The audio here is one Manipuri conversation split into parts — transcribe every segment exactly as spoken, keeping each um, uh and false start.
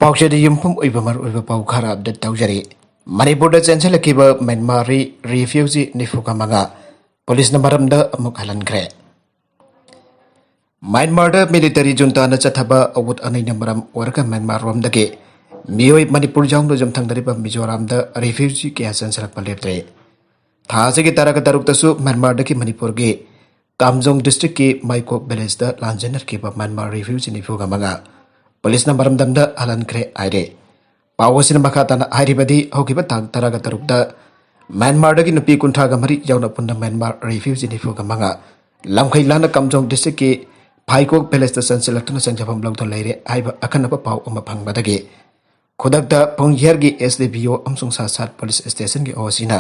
ꯄꯥꯎꯆꯦꯗ ꯌꯨꯝꯐꯝ ꯑꯣꯏꯕ ꯃꯔꯨꯑꯣꯏꯕ ꯄꯥꯎ ꯈꯔ ꯑꯞꯗꯦꯠ ꯇꯧꯖꯔꯤ꯫ ꯃꯅꯤꯄꯨꯔꯗ ꯆꯦꯟꯁꯤꯜꯂꯛꯈꯤꯕ ꯃ꯭ꯌꯥꯟꯃꯥꯔꯤ ꯔꯤꯐ꯭ꯌꯨꯖꯤ ꯅꯤꯐꯨꯒ ꯃꯉꯥ ꯄꯨꯂꯤꯁꯅ ꯃꯔꯝꯗ ꯑꯃꯨꯛ ꯍꯜꯍꯟꯈ꯭ꯔꯦ꯫ ꯃ꯭ꯌꯥꯟꯃꯥꯔꯗ ꯃꯤꯂꯤꯇꯔꯤ ꯖꯨꯟꯇꯥꯅ ꯆꯠꯊꯕ ꯑꯋꯨꯠ ꯑꯅꯩꯅ ꯃꯔꯝ ꯑꯣꯏꯔꯒ ꯃ꯭ꯌꯥꯟꯃꯥꯔ ꯔꯣꯝꯗꯒꯤ ꯃꯤꯑꯣꯏ ꯃꯅꯤꯄꯨꯔ ꯌꯥꯎꯅ ꯌꯨꯝꯊꯪꯅꯔꯤꯕ ꯃꯤꯖꯣꯔꯥꯝꯗ ꯔꯤꯐ꯭ꯌꯨꯖꯤ ꯀꯌꯥ ꯆꯦꯟꯁꯤꯜꯂꯛꯄ ꯂꯦꯞꯇ꯭ꯔꯤ꯫ ꯊꯥ ꯑꯁꯤꯒꯤ ꯇꯔꯥꯒ ꯇꯔꯨꯛꯇꯁꯨ ꯃ꯭ꯌꯥꯟꯃꯥꯔꯗꯒꯤ ꯃꯅꯤꯄꯨꯔꯒꯤ ꯀꯥꯝꯖꯣꯡ ꯗꯤꯁꯇ꯭ꯔꯤꯛꯀꯤ ꯃꯥꯏꯀꯣꯛ ꯚꯤꯂꯦꯖꯇ ꯂꯥꯟꯖꯦꯟꯅꯔꯛꯈꯤꯕ ꯃ꯭ꯌꯥꯟꯃꯥꯔ ꯔꯤꯐ꯭ꯌꯨꯖꯤ ꯅꯤꯐꯨꯒ ꯃꯉꯥ ꯄꯨꯂꯤꯁꯅ ꯃꯔꯝꯗꯝꯗ ꯍꯜꯍꯟꯈ꯭ꯔꯦ ꯍꯥꯏꯔꯦ꯫ ꯄꯥꯎ ꯑꯁꯤꯅ ꯃꯈꯥ ꯇꯥꯅ ꯍꯥꯏꯔꯤꯕꯗꯤ, ꯍꯧꯈꯤꯕ ꯇꯥꯡ ꯇꯔꯥꯒ ꯇꯔꯨꯛꯇ ꯃ꯭ꯌꯥꯟꯃꯥꯔꯗꯒꯤ ꯅꯨꯄꯤ ꯀꯨꯟꯊ꯭ꯔꯥꯒ ꯃꯔꯤ ꯌꯥꯎꯅ ꯄꯨꯟꯅ ꯃ꯭ꯌꯥꯟꯃꯥꯔ ꯔꯤꯐ꯭ꯌꯨꯖꯤ ꯅꯤꯐꯨꯒ ꯃꯉꯥ ꯂꯝꯈꯩ ꯂꯥꯟꯅ ꯀꯥꯝꯖꯣꯡ ꯗꯤꯁꯇ꯭ꯔꯤꯛꯀꯤ ꯐꯥꯏꯀꯣꯛ ꯚꯤꯂꯦꯖꯇ ꯆꯪꯁꯤꯜꯂꯛꯇꯨꯅ ꯆꯪꯖꯐꯝ ꯂꯧꯗꯨꯅ ꯂꯩꯔꯦ ꯍꯥꯏꯕ ꯑꯀꯟꯅꯕ ꯄꯥꯎ ꯑꯃ ꯐꯪꯕꯗꯒꯤ ꯈꯨꯗꯛꯇ ꯄꯨꯡꯌꯦꯔꯒꯤ ꯑꯦꯁ ꯗꯤ ꯄꯤ ꯑꯣ ꯑꯃꯁꯨꯡ ꯁꯥꯁꯥꯠ ꯄꯨꯂꯤꯁ ꯁ꯭ꯇꯦꯁꯟꯒꯤ ꯑꯣ ꯁꯤꯅ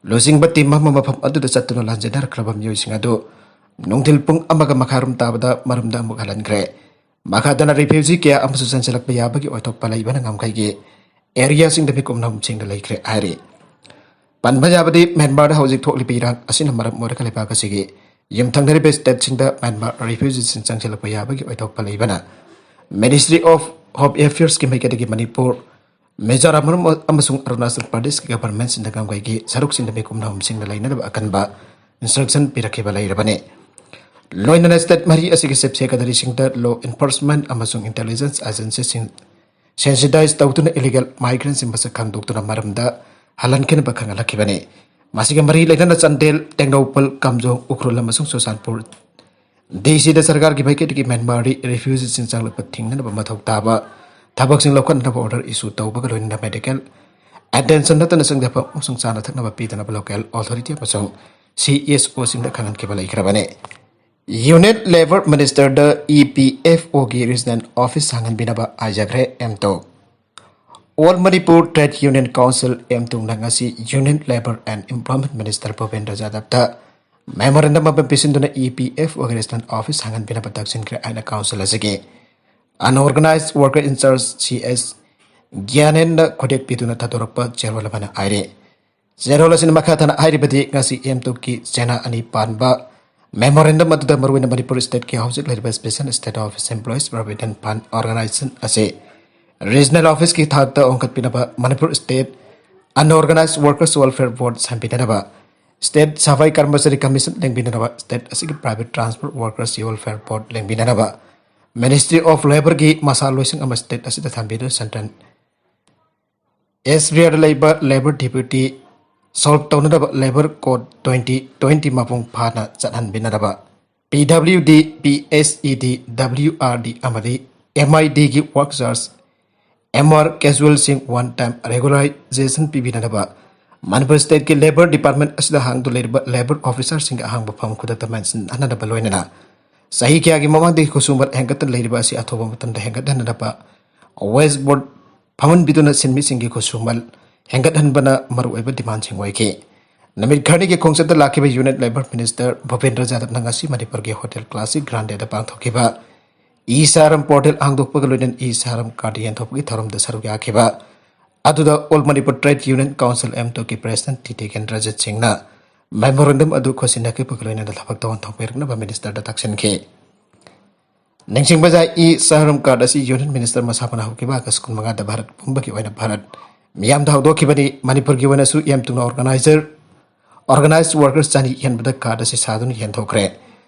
ꯂꯨꯆꯤꯡꯕ ꯇꯤꯝ ꯑꯃ ꯃꯐꯝ ꯑꯗꯨꯗ ꯆꯠꯇꯨꯅ ꯂꯥꯟꯖꯦꯟꯅꯔꯛꯈ꯭ꯔꯕ ꯃꯤꯑꯣꯏꯁꯤꯡ ꯑꯗꯨ ꯅꯨꯡꯊꯤꯜ ꯄꯨꯡ ꯑꯃꯒ ꯃꯈꯥꯏꯔꯣꯝ ꯇꯥꯕꯗ ꯃꯔꯨꯝꯗ ꯑꯃꯨꯛ ꯍꯜꯍꯟꯈ꯭ꯔꯦ꯫ ꯃꯈꯥ ꯇꯥꯅ ꯔꯤꯐ꯭ꯌꯨꯖꯤ ꯀꯌꯥ ꯑꯃꯁꯨ ꯆꯪꯁꯤꯜꯂꯛꯄ ꯌꯥꯕꯒꯤ ꯑꯣꯏꯊꯣꯛꯄ ꯂꯩꯕꯅ ꯉꯝꯈꯩꯒꯤ ꯑꯦꯔꯤꯌꯥꯁꯤꯡꯗ ꯃꯤꯀꯨꯞ ꯅꯍꯨꯝꯁꯤꯡꯗ ꯂꯩꯈ꯭ꯔꯦ ꯍꯥꯏꯔꯤ꯫ ꯄꯟꯕ ꯌꯥꯕꯗꯤ, ꯃ꯭ꯌꯥꯟꯃꯥꯔꯗ ꯍꯧꯖꯤꯛ ꯊꯣꯛꯂꯤꯕ ꯏꯔꯥꯡ ꯑꯁꯤꯅ ꯃꯔꯝ ꯑꯣꯏꯔꯒ ꯂꯩꯕꯥꯛ ꯑꯁꯤꯒꯤ ꯌꯨꯝꯊꯪꯅꯔꯤꯕ ꯁ꯭ꯇꯦꯠꯁꯤꯡꯗ ꯃ꯭ꯌꯥꯟꯃꯥꯔ ꯔꯤꯐ꯭ꯌꯨꯖꯤꯁꯤꯡ ꯆꯪꯁꯤꯜꯂꯛꯄ ꯌꯥꯕꯒꯤ ꯑꯣꯏꯊꯣꯛꯄ ꯂꯩꯕꯅ Ministry of Home Affairsꯀꯤ ꯃꯥꯏꯀꯩꯗꯒꯤ ꯃꯅꯤꯄꯨꯔ, ꯃꯤꯖꯣꯔꯥꯝ ꯑꯃꯁꯨꯡ ꯑꯔꯨꯅꯥꯆꯜ ꯄ꯭ꯔꯗꯦꯁꯀꯤ ꯒꯚꯔꯟꯃꯦꯟꯠꯁꯤꯡꯗ ꯉꯝꯈꯩꯒꯤ ꯁꯔꯨꯛꯁꯤꯡꯗ ꯃꯤꯀꯨꯞ ꯅꯍꯨꯝꯁꯤꯡꯗ ꯂꯩꯅꯅꯕ ꯑꯀꯟꯕ ꯏꯟꯁꯇ꯭ꯔꯛꯁꯟ ꯄꯤꯔꯛꯈꯤꯕ ꯂꯩꯔꯕꯅꯤ꯫ ꯂꯣꯏꯅꯅ ꯁ꯭ꯇꯦꯠ ꯃꯔꯤ ꯑꯁꯤꯒꯤ ꯆꯤꯐ ꯁꯦꯀ꯭ꯔꯦꯇꯔꯤꯁꯤꯡꯗ ꯂꯣ ꯏꯟꯐꯣꯔꯁꯃꯦꯟꯠ ꯑꯃꯁꯨꯡ ꯏꯟꯇꯦꯂꯤꯖꯦꯟꯁ ꯑꯦꯖꯦꯟꯁꯤꯁꯤꯡ ꯁꯦꯟꯁꯤꯇꯥꯏꯖ ꯇꯧꯗꯨꯅ ꯏꯂꯤꯒꯦꯜ ꯃꯥꯏꯒ꯭ꯔꯦꯟꯠꯁꯤꯡ ꯃꯁꯛ ꯈꯪꯗꯣꯛꯇꯨꯅ ꯃꯔꯝꯗ ꯍꯜꯍꯟꯈꯤꯅꯕ ꯈꯪꯍꯜꯂꯛꯈꯤꯕꯅꯤ꯫ ꯃꯁꯤꯒ ꯃꯔꯤ ꯂꯩꯅꯅ ꯆꯥꯟꯗꯦꯜ, ꯇꯦꯡꯅꯧꯄꯜ, ꯀꯥꯝꯖꯣꯡ, ꯎꯈ꯭ꯔꯨꯜ ꯑꯃꯁꯨꯡ ꯆꯨꯔꯆꯥꯟꯄꯨꯔ ꯗꯤ ꯁꯤꯗ ꯁꯔꯀꯥꯔꯒꯤ ꯃꯥꯏꯀꯩꯗꯒꯤ ꯃ꯭ꯌꯥꯟꯃꯥꯔꯤ ꯔꯤꯐ꯭ꯌꯨꯖꯤꯁꯤꯡ ꯆꯪꯂꯛꯄ ꯊꯤꯡꯅꯅꯕ ꯃꯊꯧ ꯇꯥꯕ ꯊꯕꯛꯁꯤꯡ ꯂꯧꯈꯠꯅꯅꯕ ꯑꯣꯔꯗꯔ ꯏꯁꯨ ꯇꯧꯕꯒ ꯂꯣꯏꯅꯅ ꯃꯦꯗꯤꯀꯦꯜ ꯑꯦꯇꯦꯟꯁꯟ ꯅꯠꯇꯅ ꯆꯪꯖꯐꯝ ꯑꯃꯁꯨꯡ ꯆꯥꯅ ꯊꯛꯅꯕ ꯄꯤꯗꯅꯕ ꯂꯣꯀꯦꯜ ꯑꯣꯊꯣꯔꯤꯇꯤ ꯑꯃꯁꯨꯡ ꯁꯤ ꯑꯦꯁ ꯑꯣꯁꯤꯡꯗ ꯈꯪꯍꯟꯈꯤꯕ ꯂꯩꯈ꯭ꯔꯕꯅꯤ꯫ ꯌꯨꯅꯤꯌꯟ ꯂꯦꯕꯔ ꯃꯤꯅꯤꯁꯇꯔꯗ ꯏ ꯄꯤ ꯑꯦꯐ ꯑꯣꯒꯤ ꯔꯤꯖꯅꯦꯜ ꯑꯣꯐꯤꯁ ꯍꯥꯡꯍꯟꯕꯤꯅꯕ ꯍꯥꯏꯖꯈ꯭ꯔꯦ ꯑꯦꯝꯇꯣ꯫ All Manipur Trade Union Council, ꯑꯦꯝꯇꯨꯡꯅ ꯉꯁꯤ Union Labour and Employment Minister Bhupender ꯖꯥꯗꯕꯇ ꯃꯦꯃꯣꯔꯦꯟꯗꯝ ꯑꯃ ꯄꯤꯁꯤꯟꯗꯨꯅ ꯏ ꯄꯤ ꯑꯦꯐ ꯑꯣꯒꯤ ꯔꯤꯖꯅꯦꯜ ꯑꯣꯐꯤꯁ ꯍꯥꯡꯍꯟꯕꯤꯅꯕ ꯇꯛꯁꯤꯟꯈ꯭ꯔꯦ ꯍꯥꯏꯅ ꯀꯥꯎꯟꯁꯤꯜ ꯑꯁꯤꯒꯤ unorganised worker in-charge C S ꯒ꯭ꯌꯥꯅꯦꯟꯅ ꯈꯨꯗꯦꯞ ꯄꯤꯗꯨꯅ ꯊꯥꯗꯣꯔꯛꯄ ꯆꯦꯔꯣꯜ ꯑꯃꯅ ꯍꯥꯏꯔꯤ꯫ ꯆꯦꯔꯣꯜ ꯑꯁꯤꯅ ꯃꯈꯥ ꯇꯥꯅ ꯍꯥꯏꯔꯤꯕꯗꯤ, ꯉꯁꯤ ꯑꯦꯝꯇꯨꯀꯤ ꯆꯦꯅꯥ ꯑꯅꯤ ꯄꯥꯟꯕ ꯃꯦꯃꯣꯔꯦꯟꯗꯝ ꯑꯗꯨꯗ ꯃꯔꯨꯑꯣꯏꯅ ꯃꯅꯤꯄꯨꯔ ꯁ꯭ꯇꯦꯠꯀꯤ ꯍꯧꯖꯤꯛ ꯂꯩꯔꯤꯕ Special State Office Employees Provident Fund Organization ꯑꯁꯤ Regional Office ꯀꯤ ꯊꯥꯛꯇ ꯍꯣꯡꯒꯠꯄꯤꯅꯕ, Manipur State Unorganized Workers Welfare Board ꯁꯦꯝꯕꯤꯅꯅꯕ, State ꯁꯐꯥꯏ ꯀꯔꯃꯆꯥꯔꯤ Commission ꯂꯤꯡꯕꯤꯅꯅꯕ, State ꯑꯁꯤꯒꯤ Private Transport Workers Welfare Board ꯂꯤꯡꯕꯤꯅꯅꯕ, Ministry of Labour ꯒꯤ ꯃꯁꯥ ꯂꯣꯏꯁꯪ ꯑꯃ State ꯑꯁꯤꯗ ꯊꯝꯕꯤꯗꯨꯅ Central S B R ꯗ ꯂꯩꯕ Labour Deputy solve ꯇꯧꯅꯅꯕ Labour Code twenty twenty ꯃꯄꯨꯡ ꯐꯥꯅ ꯆꯠꯍꯟꯕꯤꯅꯅꯕ, P W D, P S E D, W R D ꯑꯃꯗꯤ M I D ꯒꯤ work charge, M R casual ꯁꯤꯡ one time regularization ꯄꯤꯕꯤꯅꯅꯕ, Manipur State ꯀꯤ Labour Department ꯑꯁꯤꯗ ꯍꯥꯡꯗꯨꯅ ꯂꯩꯔꯤꯕ Labour Officer ꯁꯤꯡꯒꯤ ꯑꯍꯥꯡꯕ ꯐꯝ ꯈꯨꯗꯛꯇ ꯃꯦꯟꯁꯤꯟꯍꯟꯅꯕ ꯂꯣꯏꯅꯅ, ꯆꯍꯤ ꯀꯌꯥꯒꯤ ꯃꯃꯥꯡꯗꯒꯤ ꯈꯨꯠꯁꯨꯃꯟ ꯍꯦꯟꯒꯠꯇꯅ ꯂꯩꯔꯤꯕ ꯑꯁꯤ ꯑꯊꯨꯕ ꯃꯇꯝꯗ ꯍꯦꯟꯒꯠꯍꯟꯅꯕ wage board ꯐꯝꯍꯟꯕꯤꯗꯨꯅ ꯁꯤꯟꯃꯤꯁꯤꯡꯒꯤ ꯈꯨꯠꯁꯨꯃꯟ ꯍꯦꯟꯒꯠꯍꯟꯕꯅ ꯃꯔꯨꯑꯣꯏꯕ demand ꯁꯤꯡ ꯑꯣꯏꯈꯤ꯫ ꯅꯨꯃꯤꯠ ꯈꯔꯅꯤꯒꯤ ꯈꯣꯡꯆꯠꯇ ꯂꯥꯛꯈꯤꯕ Union Labour Minister ꯚꯨꯄꯦꯟꯗ꯭ꯔ ꯌꯥꯗꯕꯅ ꯉꯁꯤ ꯃꯅꯤꯄꯨꯔꯒꯤ Hotel Classic Grande ꯗ ꯄꯥꯡꯊꯣꯛꯈꯤꯕ E-Sahram portal ꯍꯥꯡꯗꯣꯛꯄꯒ ꯂꯣꯏꯅꯅ E-Sahram card ꯌꯦꯟꯊꯣꯛꯄꯒꯤ ꯊꯧꯔꯝꯗ ꯁꯔꯨꯛ ꯌꯥꯈꯤꯕ ꯑꯗꯨꯗ All Manipur Trade Union Council, M two ꯀꯤ President ꯇꯤ ꯇꯦꯀꯦꯟꯗ꯭ꯔꯖꯤꯠ ꯁꯤꯡꯅ memorandum ꯑꯗꯨ ꯈꯨꯠꯁꯤꯟꯅꯈꯤꯕꯒ ꯂꯣꯏꯅꯅ ꯊꯕꯛ ꯇꯧꯍꯟ ꯊꯣꯛꯄꯤꯔꯛꯅꯕ minister ꯗ ꯇꯥꯛꯁꯤꯟꯈꯤ꯫ ꯅꯤꯡꯁꯤꯡꯕ ꯌꯥꯏ, E-Sahram card ꯑꯁꯤ Union Minister ꯃꯁꯥꯃꯛꯅ ꯍꯧꯈꯤꯕ August ꯀꯨꯟꯃꯉꯥꯗ ꯚꯥꯔꯠ ꯄꯨꯝꯕꯒꯤ ꯑꯣꯏꯅ ꯚꯥꯔꯠ ꯃꯤꯌꯥꯝꯗ ꯍꯧꯗꯣꯛꯈꯤꯕꯅꯤ꯫ ꯃꯅꯤꯄꯨꯔꯒꯤ ꯑꯣꯏꯅꯁꯨ ꯌꯥꯝ ꯊꯨꯅ organizer, organized workers ꯆꯅꯤ ꯍꯦꯟꯕꯗ card ꯑꯁꯤ ꯁꯥꯗꯨꯅ ꯌꯦꯟꯊꯣꯛꯈ꯭ꯔꯦ꯫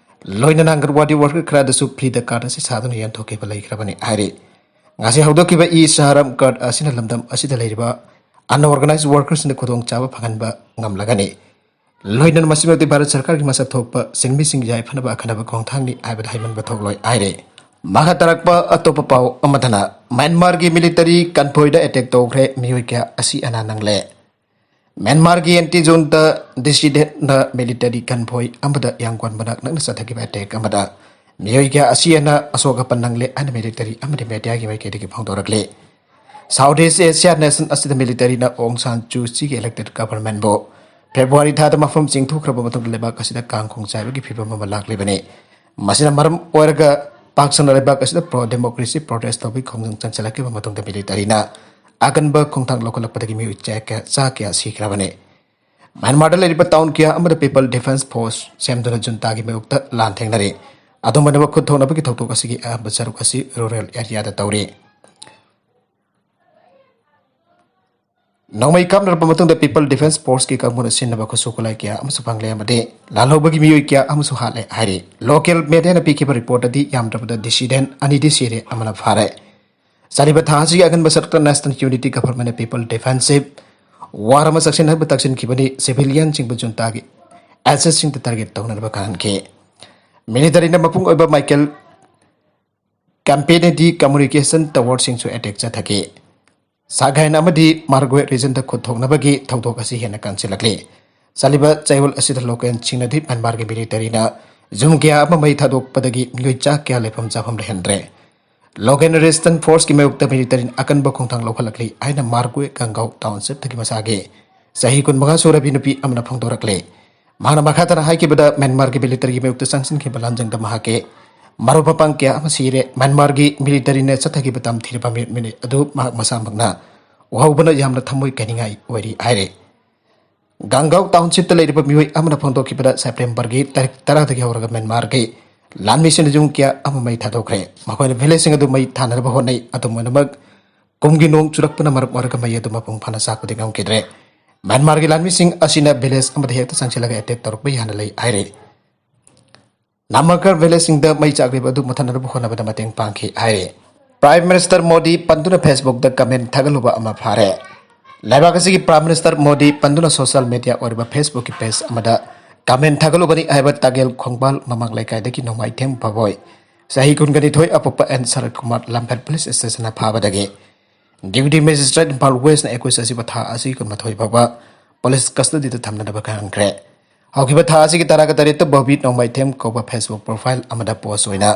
ꯂꯣꯏꯅꯅ ꯑꯪꯒꯟꯋꯥꯗꯤ worker ꯈꯔꯗꯁꯨ free ꯗ card ꯑꯁꯤ ꯁꯥꯗꯨꯅ ꯌꯦꯟꯊꯣꯛꯈꯤꯕ ꯂꯩꯈ꯭ꯔꯕꯅꯤ ꯍꯥꯏꯔꯤ꯫ ꯉꯁꯤ ꯍꯧꯗꯣꯛꯈꯤꯕ E-Sahram card ꯑꯁꯤꯅ ꯂꯝꯗꯝ ꯑꯁꯤꯗ ꯂꯩꯔꯤꯕ unorganized workers ꯁꯤꯡꯗ ꯈꯨꯗꯣꯡꯆꯥꯕ ꯐꯪꯍꯟꯕ ꯉꯝꯂꯒꯅꯤ꯫ ꯂꯣꯏꯅꯅ ꯃꯁꯤꯃꯛꯇꯤ ꯚꯥꯔꯠ ꯁꯔꯀꯥꯔꯒꯤ ꯃꯁꯛ ꯊꯣꯛꯄ ꯁꯤꯟꯃꯤꯁꯤꯡ ꯌꯥꯏꯐꯅꯕ ꯑꯈꯟꯅꯕ ꯈꯣꯡꯊꯥꯡꯅꯤ ꯍꯥꯏꯕꯗ ꯍꯥꯏꯃꯟꯕ ꯊꯣꯛꯂꯣꯏ ꯍꯥꯏꯔꯤ꯫ ꯃꯈꯥ ꯇꯥꯔꯛꯄ ꯑꯇꯣꯞꯄ ꯄꯥꯎ ꯑꯃꯗꯅ, ꯃ꯭ꯌꯥꯟꯃꯥꯔꯒꯤ military convoy ꯗ attack ꯇꯧꯈ꯭ꯔꯦ, ꯃꯤꯑꯣꯏ ꯀꯌꯥ ꯑꯁꯤ ꯑꯅꯥ ꯅꯪꯂꯦ꯫ ꯃ꯭ꯌꯥꯟꯃꯥꯔꯒꯤ Yantijuan ꯗ dissident ꯅ military convoy ꯑꯃꯗ ꯌꯥꯡꯒꯣꯟ ꯃꯅꯥꯛ ꯅꯛꯅ ꯆꯠꯊꯈꯤꯕ attack ꯑꯃꯗ ꯃꯤꯑꯣꯏ ꯀꯌꯥ ꯑꯁꯤ ꯑꯅꯥ ꯑꯁꯣꯛ ꯑꯄꯟ ꯅꯪꯂꯦ ꯍꯥꯏꯅ military ꯑꯃꯗꯤ media ꯒꯤ ꯃꯥꯏꯀꯩꯗꯒꯤ ꯐꯣꯡꯗꯣꯔꯛꯂꯤ꯫ South East Asia nation ꯑꯁꯤꯗ military ꯅ ꯑꯣꯡ ꯁꯥꯟ ꯁꯨ ꯆꯤ ꯒꯤ elected government ꯕꯨ February ꯊꯥꯗ ꯃꯐꯝ ꯆꯤꯡꯊꯣꯛꯈ꯭ꯔꯕ ꯃꯇꯨꯡꯗ ꯂꯩꯕꯥꯛ ꯑꯁꯤꯗ ꯀꯥꯡ ꯈꯣꯡ ꯆꯥꯏꯕꯒꯤ ꯐꯤꯚꯝ ꯑꯃ ꯂꯥꯛꯂꯤꯕꯅꯤ꯫ ꯃꯁꯤꯅ ꯃꯔꯝ ꯑꯣꯏꯔꯒ ꯄꯥꯛ ꯁꯟꯅ ꯂꯩꯕꯥꯛ ꯑꯁꯤꯗ pro democracy protest ꯇꯧꯕꯒꯤ ꯈꯣꯡꯖꯪ ꯆꯪꯁꯤꯜꯂꯛꯈꯤꯕ ꯃꯇꯨꯡꯗ military ꯅ ꯑꯀꯟꯕ ꯈꯣꯡꯊꯥꯡ ꯂꯧꯈꯠꯂꯛꯄꯗꯒꯤ ꯃꯤꯑꯣꯏ ꯆꯥ ꯀꯌꯥ, ꯆꯥ ꯀꯌꯥ ꯁꯤꯈ꯭ꯔꯕꯅꯤ꯫ ꯃ꯭ꯌꯥꯟꯃꯥꯔꯗ ꯂꯩꯔꯤꯕ town ꯀꯌꯥ ꯑꯃꯗ People Defence Force ꯁꯦꯝꯗꯨꯅ junta ꯒꯤ ꯃꯥꯌꯣꯛꯇ ꯂꯥꯟ ꯊꯦꯡꯅꯔꯤ꯫ ꯑꯗꯨꯝ ꯑꯣꯏꯅꯃꯛ, ꯈꯨꯠ ꯊꯣꯛꯅꯕꯒꯤ ꯊꯧꯗꯣꯛ ꯑꯁꯤꯒꯤ ꯑꯌꯥꯝꯕ ꯁꯔꯨꯛ ꯑꯁꯤ rural area ꯗ ꯇꯧꯔꯤ꯫ ꯅꯣꯡꯃꯩ ꯀꯥꯞꯅꯔꯕ ꯃꯇꯨꯡꯗ People Defence Forceꯀꯤ ꯀꯥꯡꯕꯨꯅ ꯁꯤꯖꯤꯟꯅꯕ ꯈꯨꯠꯁꯨ ꯈꯨꯠꯂꯥꯏ ꯀꯌꯥ ꯑꯃꯁꯨ ꯐꯪꯂꯦ ꯑꯃꯗꯤ ꯂꯥꯜꯍꯧꯕꯒꯤ ꯃꯤꯑꯣꯏ ꯀꯌꯥ ꯑꯃꯁꯨ ꯍꯥꯠꯂꯦ ꯍꯥꯏꯔꯤ꯫ Local mediaꯅ ꯄꯤꯈꯤꯕ reportꯇꯗꯤ ꯌꯥꯝꯗ꯭ꯔꯕꯗ dissident ꯑꯅꯤꯗꯤ ꯁꯤꯔꯦ, ꯑꯃꯅ ꯐꯥꯔꯦ꯫ ꯆꯠꯂꯤꯕ ꯊꯥ ꯑꯁꯤꯒꯤ ꯑꯉꯟꯕ ꯁꯔꯨꯛꯇ National Unity Governmentꯅ People Defensive War ꯑꯃ ꯆꯥꯛꯁꯤꯟꯅꯕ ꯇꯛꯁꯤꯟꯈꯤꯕꯅꯤ꯫ Civilianꯁꯤꯡꯕꯨ juntaꯒꯤ assetꯁꯤꯡꯗ target ꯇꯧꯅꯅꯕ ꯈꯪꯍꯟꯈꯤ꯫ Militaryꯅ ꯃꯄꯨꯡ ꯑꯣꯏꯕ Michael Campanelli communication towerꯁꯤꯡꯁꯨ attack ꯆꯠꯊꯈꯤ꯫ Sagaing ꯑꯃꯗꯤ Margao regionꯗ ꯈꯨꯠ ꯊꯣꯛꯅꯕꯒꯤ ꯊꯧꯗꯣꯛ ꯑꯁꯤ ꯍꯦꯟꯅ ꯀꯟꯁꯤꯜꯂꯛꯂꯤ꯫ ꯆꯠꯂꯤꯕ ꯆꯌꯣꯜ ꯑꯁꯤꯗ local ꯁꯤꯡꯅꯗꯤ Myanmarꯒꯤ militaryꯅ ꯌꯨꯝ ꯀꯌꯥ ꯑꯃ ꯃꯩ ꯊꯥꯗꯣꯛꯄꯗꯒꯤ ꯃꯤꯑꯣꯏ ꯆꯥ ꯀꯌꯥ ꯂꯩꯐꯝ ꯆꯥꯐꯝ ꯂꯩꯍꯟꯗ꯭ꯔꯦ꯫ Local Resistance Forceꯀꯤ ꯃꯥꯌꯣꯛꯇ militaryꯅ ꯑꯀꯟꯕ ꯈꯣꯡꯊꯥꯡ ꯂꯧꯈꯠꯂꯛꯂꯤ ꯍꯥꯏꯅ Margao Gangaw townshipꯇꯒꯤ ꯃꯁꯥꯒꯤ ꯆꯍꯤ ꯀꯨꯟꯃꯉꯥ ꯁꯨꯔꯕꯤ ꯅꯨꯄꯤ ꯑꯃꯅ ꯐꯣꯡꯗꯣꯔꯛꯂꯤ꯫ ꯃꯍꯥꯛꯅ ꯃꯈꯥ ꯇꯥꯅ ꯍꯥꯏꯈꯤꯕꯗ, Myanmarꯒꯤ militaryꯒꯤ ꯃꯥꯌꯣꯛꯇ ꯆꯪꯁꯤꯟꯈꯤꯕ ꯂꯥꯟꯖꯪꯗ ꯃꯍꯥꯛꯀꯤ ꯃꯔꯨꯞ ꯃꯄꯥꯡ ꯀꯌꯥ ꯑꯃ ꯁꯤꯔꯦ꯫ Myanmarꯒꯤ militaryꯅ ꯆꯠꯊꯈꯤꯕ ꯇꯝꯊꯤꯔꯕ ꯃꯤꯑꯣꯠ ꯃꯤꯅꯩ ꯑꯗꯨ ꯃꯍꯥꯛ ꯃꯁꯥꯃꯛꯅ ꯎꯍꯧꯕꯅ ꯌꯥꯝꯅ ꯊꯃꯣꯏ ꯀꯥꯏꯅꯤꯡꯉꯥꯏ ꯑꯣꯏꯔꯤ ꯍꯥꯏꯔꯦ꯫ Gangaw townshipꯇ ꯂꯩꯔꯤꯕ ꯃꯤꯑꯣꯏ ꯑꯃꯅ ꯐꯣꯡꯗꯣꯛꯈꯤꯕꯗ, Septemberꯒꯤ ꯇꯥꯔꯤꯛ ꯇꯔꯥꯗꯒꯤ ꯍꯧꯔꯒ Myanmarꯒꯤ ꯂꯥꯟꯃꯤꯁꯤꯡꯅ ꯌꯨꯝ ꯀꯌꯥ ꯑꯃ ꯃꯩ ꯊꯥꯗꯣꯛꯈ꯭ꯔꯦ꯫ ꯃꯈꯣꯏꯅ villageꯁꯤꯡ ꯑꯗꯨ ꯃꯩ ꯊꯥꯅꯅꯕ ꯍꯣꯠꯅꯩ꯫ ꯑꯗꯨꯝ ꯑꯣꯏꯅꯃꯛ, ꯀꯨꯝꯒꯤ ꯅꯣꯡ ꯆꯨꯔꯛꯄꯅ ꯃꯔꯝ ꯑꯣꯏꯔꯒ ꯃꯩ ꯑꯗꯨ ꯃꯄꯨꯡ ꯐꯥꯅ ꯆꯥꯛꯄꯗꯤ ꯉꯝꯈꯤꯗ꯭ꯔꯦ꯫ Myanmarꯒꯤ ꯂꯥꯟꯃꯤꯁꯤꯡ ꯑꯁꯤꯅ village ꯑꯃꯗ ꯍꯦꯛꯇ ꯆꯪꯁꯤꯜꯂꯒ attack ꯇꯧꯔꯛꯄ ꯌꯥꯅ ꯂꯩ ꯍꯥꯏꯔꯤ꯫ Namakar villageꯁꯤꯡꯗ ꯃꯩ ꯆꯥꯛꯂꯤꯕ ꯑꯗꯨ ꯃꯨꯊꯠꯅꯕ ꯍꯣꯠꯅꯕꯗ ꯃꯇꯦꯡ ꯄꯥꯡꯈꯤ ꯍꯥꯏꯔꯤ꯫ Prime Minister ꯃꯣꯗꯤ ꯄꯟꯗꯨꯅ Facebookꯇ comment ꯊꯥꯒꯠꯂꯨꯕ ꯑꯃ ꯐꯥꯔꯦ꯫ ꯂꯩꯕꯥꯛ ꯑꯁꯤꯒꯤ Prime Minister Modi ꯄꯟꯗꯨꯅ social media ꯑꯣꯏꯔꯤꯕ Facebookꯀꯤ page ꯑꯃꯗ comment ꯊꯥꯒꯠꯂꯨꯕꯅꯤ ꯍꯥꯏꯕ ꯇꯥꯒꯦꯜ ꯈꯣꯡꯕꯥꯜ ꯃꯃꯥꯡ ꯂꯩꯀꯥꯏꯗꯒꯤ ꯅꯣꯡꯃꯥꯏꯊꯦꯝ ꯐꯥꯕꯣꯏ, ꯆꯍꯤ ꯀꯨꯟꯒ ꯅꯤꯊꯣꯏ, ꯑꯄꯣꯛꯄ ꯑꯦꯟ ꯁꯔꯠ ꯀꯨꯃꯥꯔ ꯂꯝꯐꯦꯜ police stationꯅ ꯐꯥꯕꯗꯒꯤ Deputy Magistrate ꯏꯝꯐꯥꯜ Westꯅ accused ꯑꯁꯤꯕꯨ ꯊꯥ ꯑꯁꯤꯒꯤ ꯀꯨꯟꯃꯥꯊꯣꯏ ꯐꯥꯎꯕ police custodyꯗ ꯊꯝꯅꯅꯕ ꯈꯪꯍꯟꯈ꯭ꯔꯦ꯫ ꯍꯧꯈꯤꯕ ꯊꯥ ꯑꯁꯤꯒꯤ ꯇꯔꯥꯒ ꯇꯔꯦꯠꯇ ꯕꯣꯕꯤ ꯅꯣꯡꯃꯥꯏꯊꯦꯝ ꯀꯧꯕ Facebook profile ꯑꯃꯗ post ꯑꯣꯏꯅ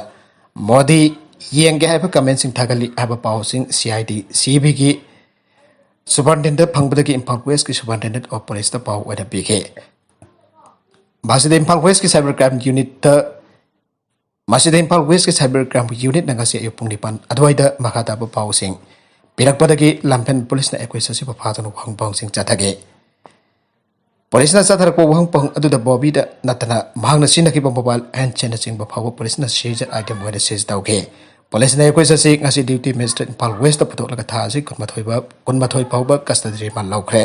ꯃꯣꯗꯤ ꯌꯦꯡꯒꯦ ꯍꯥꯏꯕ commentꯁꯤꯡ ꯊꯥꯒꯠꯂꯤ ꯍꯥꯏꯕ ꯄꯥꯎꯁꯤꯡ CID CBꯒꯤ superintendent ꯐꯪꯕꯗꯒꯤ ꯏꯝꯐꯥꯜ Westꯀꯤ superintendent of policeꯇ ꯄꯥꯎ ꯑꯣꯏꯅ ꯄꯤꯈꯤ꯫ ꯃꯁꯤꯗ ꯏꯝꯐꯥꯜ Westꯀꯤ cyber crime unitꯇ ꯃꯁꯤꯗ ꯏꯝꯐꯥꯜ Westꯀꯤ cyber crime unitꯅ ꯉꯁꯤ ꯑꯌꯨꯛ ꯄꯨꯡ ꯅꯤꯄꯥꯟ ꯑꯗꯨꯋꯥꯏꯗ ꯃꯈꯥ ꯇꯥꯕ ꯄꯥꯎꯁꯤꯡ ꯄꯤꯔꯛꯄꯗꯒꯤ ꯂꯝꯐꯦꯜ policeꯅ accused ꯑꯁꯤꯕꯨ ꯐꯥꯗꯨꯅ ꯋꯥꯍꯪ ꯄꯥꯎꯁꯤꯡ ꯆꯠꯊꯈꯤ꯫ Policeꯅ ꯆꯠꯊꯔꯛꯄ ꯋꯥꯍꯪ ꯄꯥꯎ ꯑꯗꯨꯗ ꯕꯣꯕꯤꯗ ꯅꯠꯇꯅ ꯃꯍꯥꯛꯅ ꯁꯤꯖꯤꯟꯅꯈꯤꯕ mobile handsetꯅꯆꯤꯡꯕ ꯐꯥꯎꯕ policeꯅ seizure item ꯑꯣꯏꯅ seize ꯇꯧꯈꯤ꯫ ꯄꯨꯂꯤꯁꯅ ꯑꯦꯀ꯭ꯌꯨꯁ ꯑꯁꯤ ꯉꯁꯤ ꯗ꯭ꯌꯨꯇꯤ ꯃꯦꯖꯤꯁꯇ꯭ꯔꯦꯠ ꯏꯝꯐꯥꯜ ꯋꯦꯁꯇ ꯄꯨꯊꯣꯛꯂꯒ ꯊꯥ ꯑꯁꯤ ꯀꯨꯟꯃꯥꯊꯣꯏ ꯐꯥꯎ-, ꯀꯨꯟꯃꯥꯊꯣꯏ ꯐꯥꯎꯕ ꯀꯁꯇꯗꯤ ꯔꯤꯃꯥꯟ ꯂꯧꯈ꯭ꯔꯦ꯫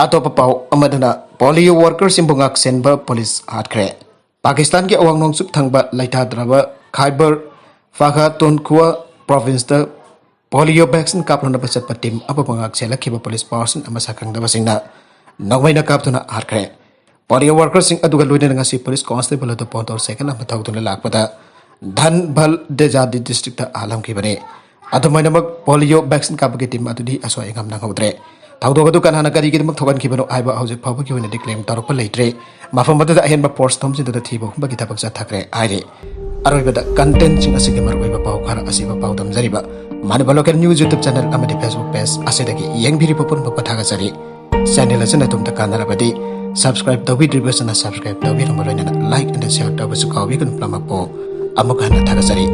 ꯑꯇꯣꯞꯄ ꯄꯥꯎ ꯑꯃꯗꯅ, ꯄꯣꯂꯤꯑꯣ ꯋꯥꯔꯀꯔꯁꯤꯡꯕꯨ ꯉꯥꯛꯁꯦꯟꯕ ꯄꯨꯂꯤꯁ ꯍꯥꯠꯈ꯭ꯔꯦ꯫ ꯄꯥꯀꯤꯁꯇꯥꯟꯒꯤ ꯑꯋꯥꯡ ꯅꯣꯡꯆꯨꯞ ꯊꯪꯕ ꯂꯩꯇꯥꯗ꯭ꯔꯕ ꯈꯥꯏꯕꯔ ꯄꯈꯇꯨꯟꯈ꯭ꯋꯥ ꯄ꯭ꯔꯣꯚꯤꯟꯁꯇ ꯄꯣꯂꯤꯑꯣ ꯚꯦꯛꯁꯤꯟ ꯀꯥꯞꯂꯨꯅꯕ ꯆꯠꯄ ꯇꯤꯝ ꯑꯃꯕꯨ ꯉꯥꯛꯁꯦꯜꯂꯛꯈꯤꯕ ꯄꯨꯂꯤꯁ ꯄꯥꯔꯁꯟ ꯑꯃ ꯁꯛꯈꯪꯗꯕꯁꯤꯡꯅ ꯅꯣꯡꯃꯩꯅ ꯀꯥꯞꯇꯨꯅ ꯍꯥꯠꯈ꯭ꯔꯦ꯫ ꯄꯣꯂꯤꯑꯣ ꯋꯥꯔꯀꯔꯁꯤꯡ ꯑꯗꯨꯒ ꯂꯣꯏꯅꯅ ꯉꯁꯤ ꯄꯨꯂꯤꯁ ꯀꯣꯟꯁꯇꯦꯕꯜ ꯑꯗꯨ ꯃꯣꯇꯣꯔ ꯁꯥꯏꯀꯜ ꯑꯃ ꯊꯧꯗꯨꯅ ꯂꯥꯛꯄꯗ ꯙꯟꯕꯜ ꯗꯦꯖꯥꯗꯤ ꯗꯤꯁꯇ꯭ꯔꯤꯛꯇ ꯍꯥꯠꯂꯝꯈꯤꯕꯅꯤ꯫ ꯑꯗꯨꯃꯥꯏꯅꯃꯛ ꯄꯣꯂꯤꯑꯣ ꯚꯦꯛꯁꯤꯟ ꯀꯥꯞꯄꯒꯤ ꯇꯤꯝ ꯑꯗꯨꯗꯤ ꯑꯁꯣꯏ ꯑꯉꯥꯝ ꯅꯪꯍꯧꯗ꯭ꯔꯦ꯫ ꯊꯧꯗꯣꯛ ꯑꯗꯨ ꯀꯅꯥꯅ ꯀꯔꯤꯒꯤꯗꯃꯛ ꯊꯣꯛꯍꯟꯈꯤꯕꯅꯣ ꯍꯥꯏꯕ ꯍꯧꯖꯤꯛ ꯐꯥꯎꯕꯒꯤ ꯑꯣꯏꯅꯗꯤ ꯀ꯭ꯂꯦꯝ ꯇꯧꯔꯛꯄ ꯂꯩꯇ꯭ꯔꯤ꯫ ꯃꯐꯝ ꯑꯗꯨꯗ ꯑꯍꯦꯟꯕ ꯐꯣꯔꯁ ꯊꯣꯝꯖꯤꯟꯗꯨꯅ ꯊꯤꯕ ꯍꯨꯝꯕꯒꯤ ꯊꯕꯛ ꯆꯠꯊꯈ꯭ꯔꯦ ꯍꯥꯏꯔꯤ꯫ ꯑꯔꯣꯏꯕꯗ, ꯀꯟꯇꯦꯟꯁꯤꯡ ꯑꯁꯤꯒꯤ ꯃꯔꯨꯑꯣꯏꯕ ꯄꯥꯎ ꯈꯔ ꯑꯁꯤꯕ ꯄꯥꯎꯗꯝꯖꯔꯤꯕ Manipur local news YouTube channel ꯑꯃꯗꯤ ꯐꯦꯁꯕꯨꯛ ꯄꯦꯖ ꯑꯁꯤꯗꯒꯤ ꯌꯦꯡꯕꯤꯔꯤꯕ ꯄꯨꯝꯅꯃꯛꯄꯨ ꯊꯥꯒꯠꯆꯔꯤ꯫ ꯆꯦꯅꯦꯜ ꯑꯁꯤꯅ ꯑꯗꯣꯝꯗ ꯀꯥꯟꯅꯔꯕꯗꯤ ꯁꯕꯁꯀ꯭ꯔꯥꯏꯕ ꯇꯧꯕꯤꯗ꯭ꯔꯤꯕꯁꯤꯅ ꯁꯕꯁꯀ꯭ꯔꯥꯏꯕ ꯇꯧꯕꯤꯔꯝꯕ ꯂꯣꯏꯅꯅ ꯂꯥꯏꯛ ꯑꯦꯟ ꯁꯤꯌꯔ ꯇꯧꯕꯁꯨ ꯀꯥꯎꯕꯤꯒꯅꯨ꯫ ꯄꯨꯝꯅꯃꯛꯄꯨ ꯑꯃꯨꯛ ꯍꯟꯅ ꯊꯥꯒꯠꯆꯔꯤ꯫